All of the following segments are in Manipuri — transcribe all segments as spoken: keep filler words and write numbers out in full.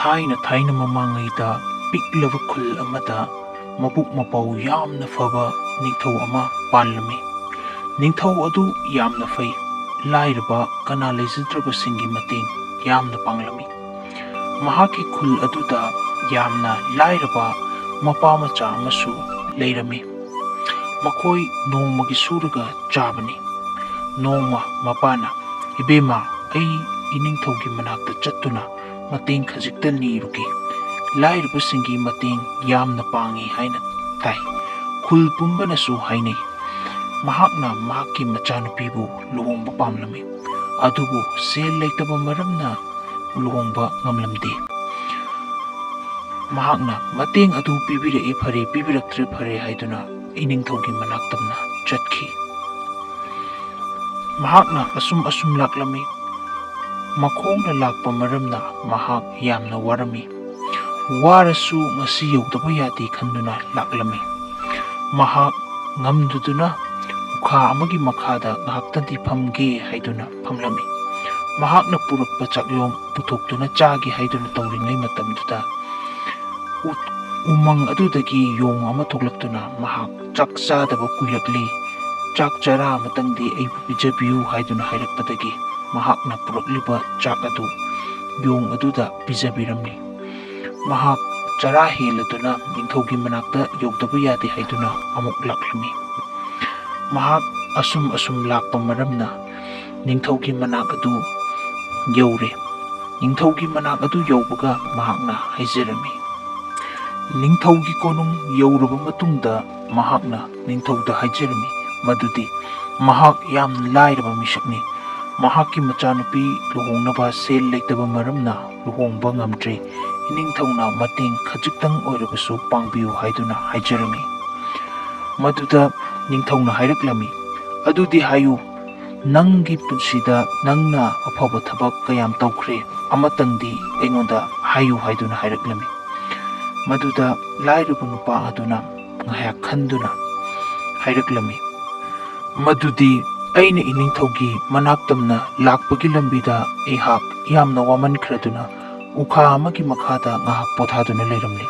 ꯊꯥꯏꯅ ꯊꯥꯏꯅ ꯃꯃꯥꯡꯉꯩꯗ ꯄꯤꯛꯂꯕ ꯈꯨꯜ ꯑꯃꯗ ꯃꯕꯨꯛ ꯃꯄꯥꯎ ꯌꯥꯝꯅ ꯐꯕ ꯅꯤꯡꯊꯧ ꯑꯃ ꯄꯥꯜꯂꯝꯃꯤ꯫ ꯅꯤꯡꯊꯧ ꯑꯗꯨ ꯌꯥꯝꯅ ꯐꯩ, ꯂꯥꯏꯔꯕ ꯀꯅꯥ ꯂꯩꯖꯗ꯭ꯔꯕꯁꯤꯡꯒꯤ ꯃꯇꯦꯡ ꯌꯥꯝꯅ ꯄꯥꯡꯂꯝꯃꯤ꯫ ꯃꯍꯥꯛꯀꯤ ꯈꯨꯜ ꯑꯗꯨꯗ ꯌꯥꯝꯅ ꯂꯥꯏꯔꯕ ꯃꯄꯥ ꯃꯆꯥ ꯑꯃꯁꯨ ꯂꯩꯔꯝꯃꯤ꯫ ꯃꯈꯣꯏ ꯅꯣꯡꯃꯒꯤ ꯁꯨꯔꯒ ꯆꯥꯕꯅꯤ꯫ ꯅꯣꯡꯃ ꯃꯄꯥꯅ, "ꯏꯕꯦꯝꯃ, ꯑꯩ ꯏꯅꯤꯡꯊꯧꯒꯤ ꯃꯅꯥꯛꯇ ꯆꯠꯇꯨꯅ ꯃꯇꯦꯡ ꯈꯖꯤꯛꯇ ꯅꯤꯔꯨꯒꯦ꯫ ꯂꯥꯏꯔꯕꯁꯤꯡꯒꯤ ꯃꯇꯦꯡ ꯌꯥꯝꯅ ꯄꯥꯡꯉꯤ ꯍꯥꯏꯅ ꯇꯥꯏ꯫ ꯈꯨꯜ ꯄꯨꯝꯕꯅꯁꯨ ꯍꯥꯏꯅꯩ꯫" ꯃꯍꯥꯛꯅ ꯃꯍꯥꯛꯀꯤ ꯃꯆꯥꯅꯨꯄꯤꯕꯨ ꯂꯨꯍꯣꯡꯕ ꯄꯥꯝꯂꯝꯃꯤ, ꯑꯗꯨꯕꯨ ꯁꯦꯜ ꯂꯩꯇꯕ ꯃꯔꯝꯅ ꯂꯨꯍꯣꯡꯕ ꯉꯝꯂꯝꯗꯦ꯫ ꯃꯍꯥꯛꯅ, "ꯃꯇꯦꯡ ꯑꯗꯨ ꯄꯤꯕꯤꯔꯛꯑꯦ ꯐꯔꯦ, ꯄꯤꯕꯤꯔꯛꯇ꯭ꯔꯦ ꯐꯔꯦ" ꯍꯥꯏꯗꯨꯅ ꯏꯅꯤꯡꯊꯧꯒꯤ ꯃꯅꯥꯛꯇꯝꯅ ꯆꯠꯈꯤ꯫ ꯃꯍꯥꯛꯅ ꯑꯁꯨꯝ ꯑꯁꯨꯝ ꯂꯥꯛꯂꯝꯃꯤ꯫ ꯃꯈꯣꯡꯅ ꯂꯥꯛꯄ ꯃꯔꯝꯅ ꯃꯍꯥꯛ ꯌꯥꯝꯅ ꯋꯥꯔꯝꯃꯤ꯫ ꯋꯥꯔꯁꯨ ꯉꯁꯤ ꯌꯧꯗꯕ ꯌꯥꯗꯦ ꯈꯟꯗꯨꯅ ꯂꯥꯛꯂꯝꯃꯤ꯫ ꯃꯍꯥꯛ ꯉꯝꯗꯗꯨꯅ ꯎꯈꯥ ꯑꯃꯒꯤ ꯃꯈꯥꯗ ꯉꯥꯏꯍꯥꯛꯇꯪꯗꯤ ꯐꯝꯒꯦ ꯍꯥꯏꯗꯨꯅ ꯐꯝꯂꯝꯃꯤ꯫ ꯃꯍꯥꯛꯅ ꯄꯨꯔꯛꯄ ꯆꯥꯛꯂꯣꯡ ꯄꯨꯊꯣꯛꯇꯨꯅ ꯆꯥꯒꯦ ꯍꯥꯏꯗꯨꯅ ꯇꯧꯔꯤꯉꯩ ꯃꯇꯝꯗꯨꯗ ꯎ-, ꯎꯃꯪ ꯑꯗꯨꯗꯒꯤ ꯌꯣꯡ ꯑꯃ ꯊꯣꯛꯂꯛꯇꯨꯅ ꯃꯍꯥꯛ ꯆꯥꯛ ꯆꯥꯗꯕ ꯀꯨꯏꯔꯛꯂꯦ, ꯆꯥꯛ ꯆꯔꯥ ꯑꯃꯇꯪꯗꯤ ꯑꯩꯕꯨ ꯄꯤꯖꯕꯤꯌꯨ ꯍꯥꯏꯗꯨꯅ ꯍꯥꯏꯔꯛꯄꯗꯒꯤ ꯃꯍꯥꯛꯅ ꯄꯨꯔꯛꯂꯤꯕ ꯆꯥꯛ ꯑꯗꯨ ꯌꯣꯡ ꯑꯗꯨꯗ ꯄꯤꯖꯕꯤꯔꯝꯂꯤ꯫ ꯃꯍꯥꯛ ꯆꯔꯥ ꯍꯦꯜꯂꯗꯨꯅ ꯅꯤꯡꯊꯧꯒꯤ ꯃꯅꯥꯛꯇ ꯌꯧꯗꯕ ꯌꯥꯗꯦ ꯍꯥꯏꯗꯨꯅ ꯑꯃꯨꯛ ꯂꯥꯛꯂꯝꯃꯤ꯫ ꯃꯍꯥꯛ ꯑꯁꯨꯝ ꯑꯁꯨꯝ ꯂꯥꯛꯄ ꯃꯔꯝꯅ ꯅꯤꯡꯊꯧꯒꯤ ꯃꯅꯥꯛ ꯑꯗꯨ ꯌꯧꯔꯦ꯫ ꯅꯤꯡꯊꯧꯒꯤ ꯃꯅꯥꯛ ꯑꯗꯨ ꯌꯧꯕꯒ ꯃꯍꯥꯛꯅ ꯍꯥꯏꯖꯔꯝꯃꯤ꯫ ꯅꯤꯡꯊꯧꯒꯤ ꯀꯣꯅꯨꯡ ꯌꯧꯔꯕ ꯃꯇꯨꯡꯗ ꯃꯍꯥꯛꯅ ꯅꯤꯡꯊꯧꯗ ꯍꯥꯏꯖꯔꯝꯃꯤ ꯃꯗꯨꯗꯤ ꯃꯍꯥꯛ ꯌꯥꯝꯅ ꯂꯥꯏꯔꯕ ꯃꯤꯁꯛꯅꯤ꯫ ꯃꯍꯥꯛꯀꯤ ꯃꯆꯥꯅꯨꯄꯤ ꯂꯨꯍꯣꯡꯅꯕ ꯁꯦꯜ ꯂꯩꯇꯕ ꯃꯔꯝꯅ ꯂꯨꯍꯣꯡꯕ ꯉꯝꯗ꯭ꯔꯦ꯫ ꯏꯅꯤꯡꯊꯧꯅ ꯃꯇꯦꯡ ꯈꯖꯤꯛꯇꯪ ꯑꯣꯏꯔꯕꯁꯨ ꯄꯥꯡꯕꯤꯌꯨ ꯍꯥꯏꯗꯨꯅ ꯍꯥꯏꯖꯔꯝꯃꯤ꯫ ꯃꯗꯨꯗ ꯅꯤꯡꯊꯧꯅ ꯍꯥꯏꯔꯛꯂꯝꯃꯤ, "ꯑꯗꯨꯗꯤ ꯍꯥꯏꯌꯨ, ꯅꯪꯒꯤ ꯄꯨꯟꯁꯤꯗ ꯅꯪꯅ ꯑꯐꯕ ꯊꯕꯛ ꯀꯌꯥꯝ ꯇꯧꯈ꯭ꯔꯦ? ꯑꯃꯇꯪꯗꯤ ꯑꯩꯉꯣꯟꯗ ꯍꯥꯏꯌꯨ" ꯍꯥꯏꯗꯨꯅ ꯍꯥꯏꯔꯛꯂꯝꯃꯤ꯫ ꯃꯗꯨꯗ ꯂꯥꯏꯔꯕ ꯅꯨꯄꯥ ꯑꯗꯨꯅ ꯉꯥꯏꯍꯥꯛ ꯈꯟꯗꯨꯅ ꯍꯥꯏꯔꯛꯂꯝꯃꯤ, "ꯃꯗꯨꯗꯤ ꯑꯩꯅ ꯏꯅꯤꯡꯊꯧꯒꯤ ꯃꯅꯥꯛ ꯇꯝꯅ ꯂꯥꯛꯄꯒꯤ ꯂꯝꯕꯤꯗ ꯑꯩꯍꯥꯛ ꯌꯥꯝꯅ ꯋꯥꯃꯟꯈ꯭ꯔꯗꯨꯅ ꯎꯈꯥ ꯑꯃꯒꯤ ꯃꯈꯥꯗ ꯉꯥꯏꯍꯥꯛ ꯄꯣꯊꯥꯗꯨꯅ ꯂꯩꯔꯝꯂꯤ꯫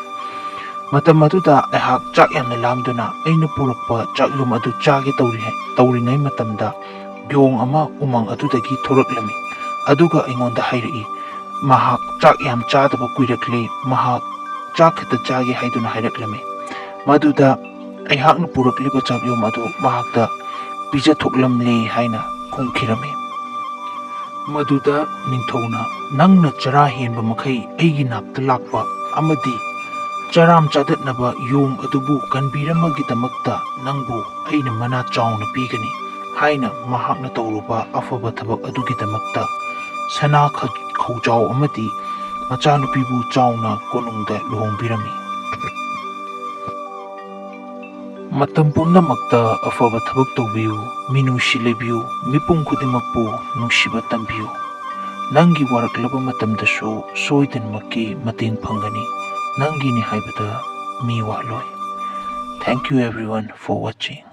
ꯃꯇꯝ ꯑꯗꯨꯗ ꯑꯩꯍꯥꯛ ꯆꯥꯛ ꯌꯥꯝꯅ ꯂꯥꯝꯗꯨꯅ ꯑꯩꯅ ꯄꯨꯔꯛꯄ ꯆꯥꯛꯌꯣꯝ ꯑꯗꯨ ꯆꯥꯒꯦ ꯇꯧꯔꯤ-, ꯇꯧꯔꯤꯉꯩ ꯃꯇꯝꯗ ꯌꯣꯡ ꯑꯃ ꯎꯃꯪ ꯑꯗꯨꯗꯒꯤ ꯊꯣꯔꯛꯂꯝꯃꯤ꯫ ꯑꯗꯨꯒ ꯑꯩꯉꯣꯟꯗ ꯍꯥꯏꯔꯛꯏ, ꯃꯍꯥꯛ ꯆꯥꯛ ꯌꯥꯝ ꯆꯥꯗꯕ ꯀꯨꯏꯔꯛꯂꯦ, ꯃꯍꯥꯛ ꯆꯥꯛ ꯈꯛꯇ ꯆꯥꯒꯦ ꯍꯥꯏꯗꯨꯅ ꯍꯥꯏꯔꯛꯂꯝꯃꯤ꯫ ꯃꯗꯨꯗ ꯑꯩꯍꯥꯛꯅ ꯄꯨꯔꯛꯂꯤꯕ ꯆꯥꯛꯌꯣꯝ ꯑꯗꯨ ꯃꯍꯥꯛꯇ ꯄꯤꯖꯊꯣꯛꯂꯝꯂꯦ ꯍꯥꯏꯅ ꯈꯨꯝꯈꯤꯔꯝꯃꯤ꯫ ꯃꯗꯨꯗ ꯅꯤꯡꯊꯧꯅ, "ꯅꯪꯅ ꯆꯔꯥ ꯍꯦꯟꯕ ꯃꯈꯩ ꯑꯩꯒꯤ ꯅꯥꯛꯇ ꯂꯥꯛꯄ ꯑꯃꯗꯤ ꯆꯔꯥꯝ ꯆꯥꯗꯠꯅꯕ ꯌꯣꯡ ꯑꯗꯨꯕꯨ ꯀꯟꯕꯤꯔꯝꯕꯒꯤꯗꯃꯛꯇ ꯅꯪꯕꯨ ꯑꯩꯅ ꯃꯅꯥ ꯆꯥꯎꯅ ꯄꯤꯒꯅꯤ" ꯍꯥꯏꯅ ꯃꯍꯥꯛꯅ ꯇꯧꯔꯨꯕ ꯑꯐꯕ ꯊꯕꯛ ꯑꯗꯨꯒꯤꯗꯃꯛꯇ ꯁꯅꯥ ꯈ-, ꯈꯧꯖꯥꯎ ꯑꯃꯗꯤ ꯃꯆꯥꯅꯨꯄꯤꯕꯨ ꯆꯥꯎꯅ ꯀꯣꯅꯨꯡꯗ ꯂꯨꯍꯣꯡꯕꯤꯔꯝꯃꯤ꯫ ꯃꯇꯝ ꯄꯨꯝꯅꯃꯛꯇ ꯑꯐꯕ ꯊꯕꯛ ꯇꯧꯕꯤꯌꯨ, ꯃꯤꯅꯨꯡꯁꯤ ꯂꯩꯕꯤꯌꯨ, ꯃꯤꯄꯨꯝ ꯈꯨꯗꯤꯡꯃꯛꯄꯨ ꯅꯨꯡꯁꯤꯕ ꯇꯝꯕꯤꯌꯨ꯫ ꯅꯪꯒꯤ ꯋꯥꯔꯛꯂꯕ ꯃꯇꯝꯗꯁꯨ ꯁꯣꯏꯗꯅꯃꯛꯀꯤ ꯃꯇꯦꯡ ꯐꯪꯒꯅꯤ꯫ ꯅꯪꯒꯤꯅꯤ ꯍꯥꯏꯕꯗ ꯃꯤ ꯋꯥꯠꯂꯣꯏ꯫ Thank you everyone for watching.